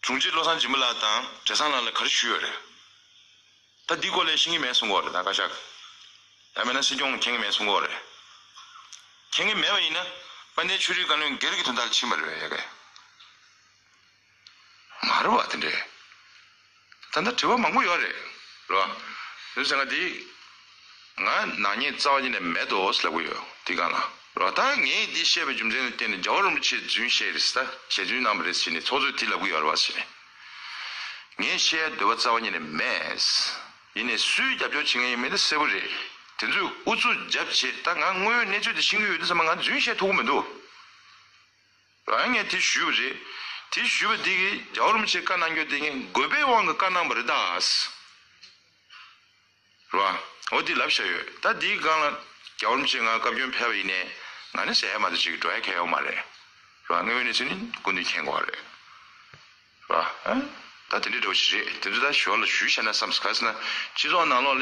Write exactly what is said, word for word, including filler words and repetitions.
དྲུང་ཆེ་བློ་བཟང་སྦྱིན་པ་ལགས་དང་བགྲེས་ཚང་ལགས་ལ་ག་རེ་ཞུས་ཡོད་རེད། ད་འདི་སྐོར་ལ་ཤེས་ཀྱི་མེད་གསུང་གི་ཡོད་རེད། ད་བཀའ་ཤག་ཡང་མིན་ན་སྲིད་སྐྱོང་མཁྱེན་གྱི་མེད་གསུང་གི་ཡོད་རེད། མཁྱེན་གྱི་མེད་པ་ཡིན་ན་དཔལ་ལྡན་ཆོས་རིག་བཀའ་བློན་སྒེར་གྱི་དོན་དག་ལ་ཕྱིན་པ་རེད་པས། ཡ་གི་མ་རེད་བ། དེ་འདྲས་ད་ལྟ་དྲི་བ་མང་པོ་ཡོད་རེད། རེད་བ། དེ་ཚོ་ང་འདི་ང་ནག་ཉེས་རྩ་བ་ཉིད་ནས་མེད་དོ་ལབ་གི་ཡོད། དེ་གང་ལ་རེད་བ། ད་ངས་འདི་བཤད་པའི་རྒྱུ་མཚན་ལ་བརྟེན་ནས་རྒྱལ་བ་རིན་པོ་ཆེ་རྫུན་བཤད་རེད་ཟེར། ད་ཞལ་རྫུན་གནང་བ་རེད་ཟེར་ནས་ཚོགས་གཙོས་དེ་ལབ་གི་ཡོད་རེད་བ་ཟེར་ནས། ངས་བཤད་འདོད་པ་རྩ་བ་ཉིད་ནས་མེད། ཡིན་ནའི་སུའི་རྒྱབ་སྐྱོར་བྱེད་མཁན་ཡིན་མིན་དེ་གསལ་པོ་རེད། དེ་ཚོས་ཨུ་ཚུགས་རྒྱབ་བྱས། ད་ང་དངོས་ཡོད་གནས་ཚུལ་དེ་ཤེས་ཀྱི་ཡོད་དུས་ཙམ་པ་ང་རྫུན་བཤད་ཐུབ་ཀྱི་མི་འདུག་རང་ངས་དེ་ཞུས་པ་རེད། དེ་ཞུས་པ་འདི་གིས་རྒྱལ་བ་རིན་པོ་ཆེ་བཀའ་གནང་རྒྱུ་དེ་ངས་དགོས་པའི་དབང་གིས་བཀའ་གནང་བ་རེད་ད། རེད་བ། འོ་འདི་ལབ་བཞག་ཡོད། ད་འདིའི་སྒང་ལ་རྒྱལ་བ་རིན་པོ་ཆེ་ང་བཀའ་བཀྱོན་ཕེབས་པ་ཡིན་ནའི་ང་ནི་ཟེར་ཡ་མ་གཏོགས་ཅིག་འགྲོ་ཡ་གང་ཡོད་མ་རེད། རེད་བ། དངོས་ཡོད་གནས་ཚུལ་ནི་སྐུ་མདུན་མཁྱེན་དགོས་པ་རེད། རེད་བ། ཨ། ད་དེ་འདྲའི་འདྲ་བོ་ཞིག་རེད། དེ་ཚོ་ད་ཞོར་ལ་ཞུས་བཞག་ན་བསམ་སོང་། ག་རེ་ཟེར་ན་སྤྱི་ཚོགས་ནང་ལོགས་ལ་